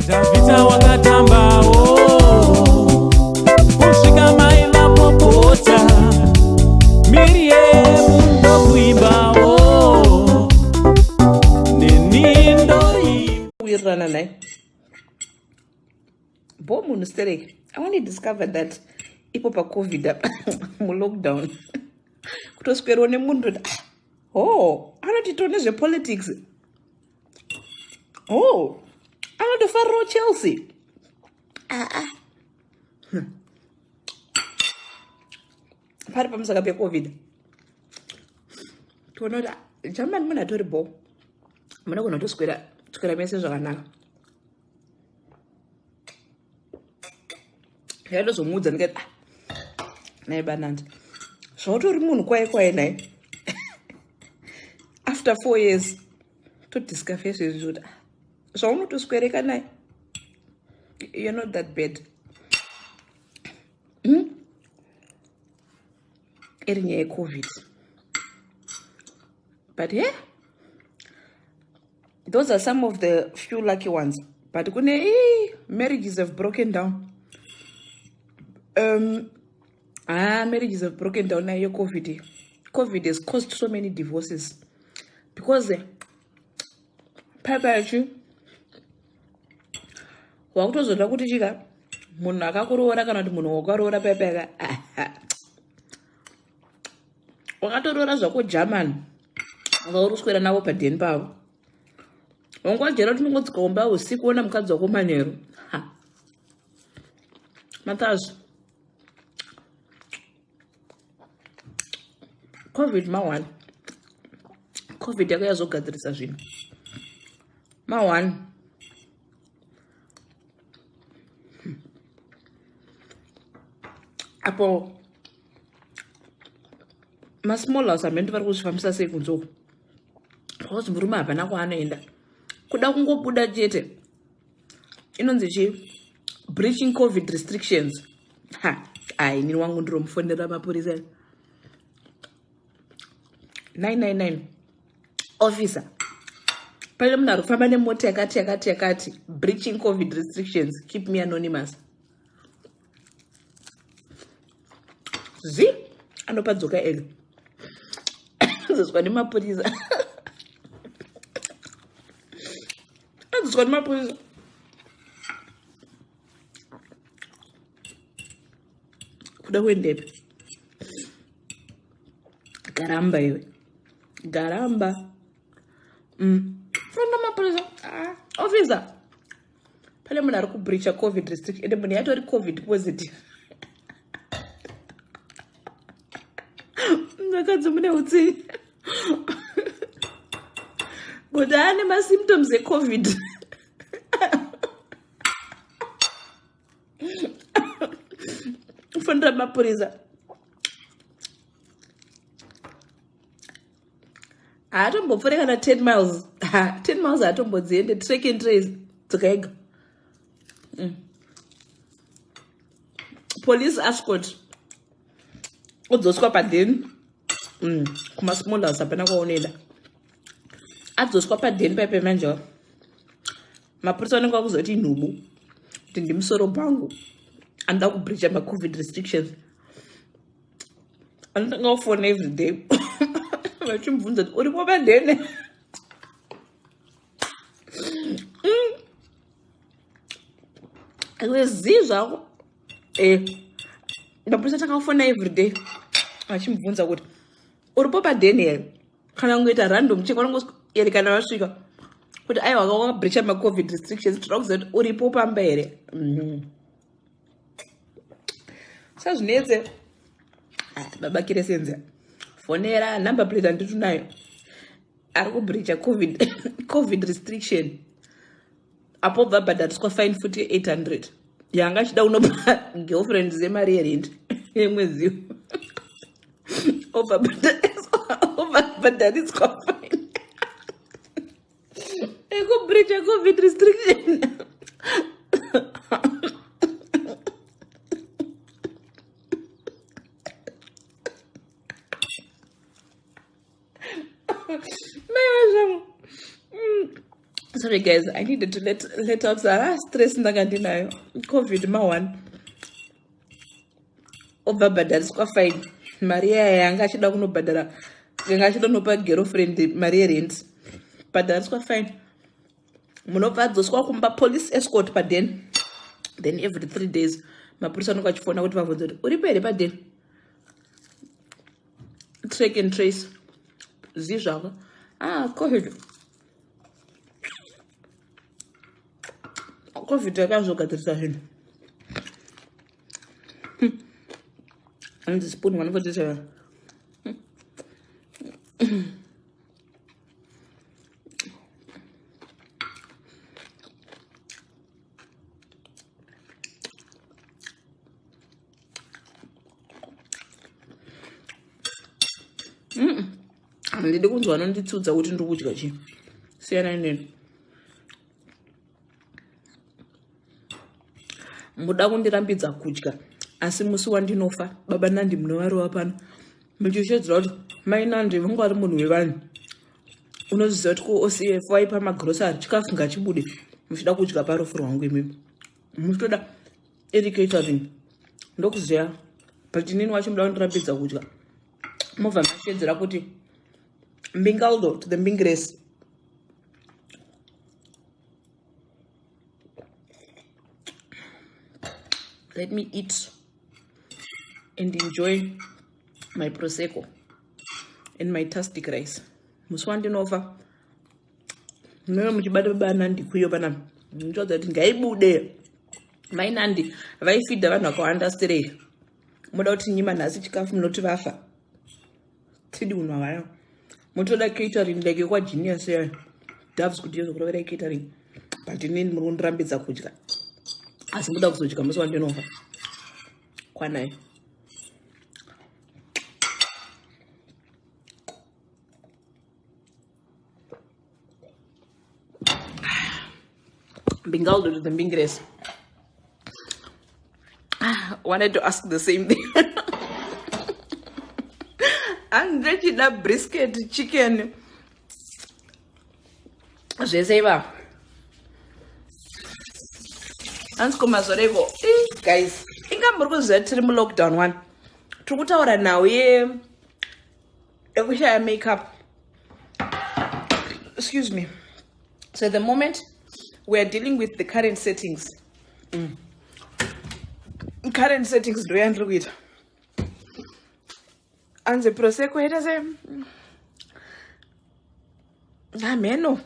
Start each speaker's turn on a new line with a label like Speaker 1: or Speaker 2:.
Speaker 1: Dhavhidha wakatambawo kusvika mai vapopota, Miriemu ndokuimbawo neni ndoimba.
Speaker 2: Wirirana naye bo munhu stereki. I only discovered that ipo paCovid apa, mulockdown, kutoswerawo nemunhu toti, ah, oh, anotito nezvepolitics, oh, anotofarirawo Chelsea. Aa, ah. Pari pamusaka peCovid toona kuti, ah, Germany munhu atori bo, munogona kutoswera swera mese zvakanaka. Ndatozomuudza ndikati, ah, nai banandi, zvautori munhu kwaye kwaye nai. After 4 years todiscover izvezvi kuti, ah, zvaunotoswereka naye, you're not that bad. Iri nyaya yeCovid, but yeah, those are some of the few lucky ones. But kune marriages have broken down. Ah, marriages have broken down nayo COVID. COVID has caused so many divorces because papachi wakutozoda kuti chika munhu akakuroora kana kuti munhu wakaroora paipaka wakatoroora zvako German, vauri kuswera navo padheni pavo, wangwajera kuti unongodzika umba usiku, ona mukadzi wako manheru. Matazvo COVID ma1, COVID yako yazogadzirisa zvinhu ma1. Apo masmall house hamene vari kuzvifambisa sei kunze uku, because murume hapana kwaanoenda, kuda kungobuda chete inonzi chii? Breaching COVID restrictions. Ha, ai, nini wangu ndiromufonera mapurisa 999, "Officer, pane munhu ari kufamba nemota yakati yakati yakati, breaching COVID restrictions. Keep me anonymous." Zi anopadzoka ega, adzoswa nemapurisa, adzoswa nemapurisa. Kuda kuendepi? Garamba iwe, garamba. Fonda mapurisa. Ah, officer, pane munhu ari kubreacha COVID restriction, ende munhu yatori COVID positive. Vakadzi mune utsinye kuti ane masymptoms eCovid. Fonera mapurisa, haatombopfuure kana 10 miles. Ha, 10 miles haatombodziende. Track and trace, dzoka ega. Police escort, odzoswa padheni. Kumasmall house hapana kwaunoenda. Adzoswa padheni paipe manje, mapurisa vanenge vakuzoti nhubu kuti ndimusoro bhangu anoda kubreacha maCovid restrictions. Anotanga kufona everyday vachimubvunza kuti uripo padhene. Zii zvako. Mapurisa tanga kufona everyday vachimubvunza kuti uripo padheni here. Kana kungoita random check, vanongoeri kana vasvika kuti aiwa, wakabreacha maCovid restrictions, toda kuziva kuti uripo pamba here. Sazvinetse. Ah, baba Kiresenza, fonera number plate handitunayo, ari kubreacha COVID restriction. Apo bva bhadhariswa fine futi ye800 yanga achida kunopa girlfriend zemari yerent yemwedziwo, obva bhadhariswa fine ekubreacha COVID restriction. Maiwa zvangu. Guys, I needed to let out some stress ndanga ndinayo. COVID ma 1. Obva bhadhariswa fine. Mari yaya yanga achida kunobhadhara, yanga achida kunopa girlfriend mari yerent. Bhadhariswa fine. Munobva adzoswa kumba, police escort paden. Then every 3 days mapurisa anonge achifona kuti vabvunze kuti uripo here paden. Track and trace. Zizvako. COVID. COVID yakazogadzirisa zvinhu. Anonzi spoon 147. Handidi kunzwa vanonditsudza kuti ndiri kudya chii. Siyanai neni. Muda kundirambidza kudya, asi musi wandinofa baba Nandi munovarova pano muchishedzera kuti mai Nandi vanga vari munhu wevanhu. Unoziva kuti ku OCF waipa magrosari chikafu ngachibude, muchida kudya parufu rwangu imimi. Muchitoda iri catering ndokuziya, but inini wacho muda kundirambidza kudya. Mobva mashedzera kuti mbingaldo to the mbingres. Let me eat and enjoy my prosecco and my tastic rice. Musi wandinofa munenge muchibata baba Nandi kuyo panapa. Muchiudza kuti ngaibude. Mai Nandi vaifidha vanhu vakawanda sterei. Muda kuti nyima nhasi chikafu munoti vafa. Tidi unhu havayo. Mutoda catering like yekwa Genius yayo. Doves kuti yozokuroverai catering. But inini muri kundirambidza kudya. Asi muda kuzodya musi wandinofa. Kwanai. Bingaldo to the Mbingres. Wanted to ask the same thing. Andrechida brisket chicken. Zvese ipapo. Hanzi komazoreko. Guys, inga muri kuziva tiri mulockdown 1. Tiri kutaura nhau yekushaya makeup. Excuse me. So at the moment we are dealing with the current settings. Current settings ndo yandiri kuita. Anze prosecco ita se hameno.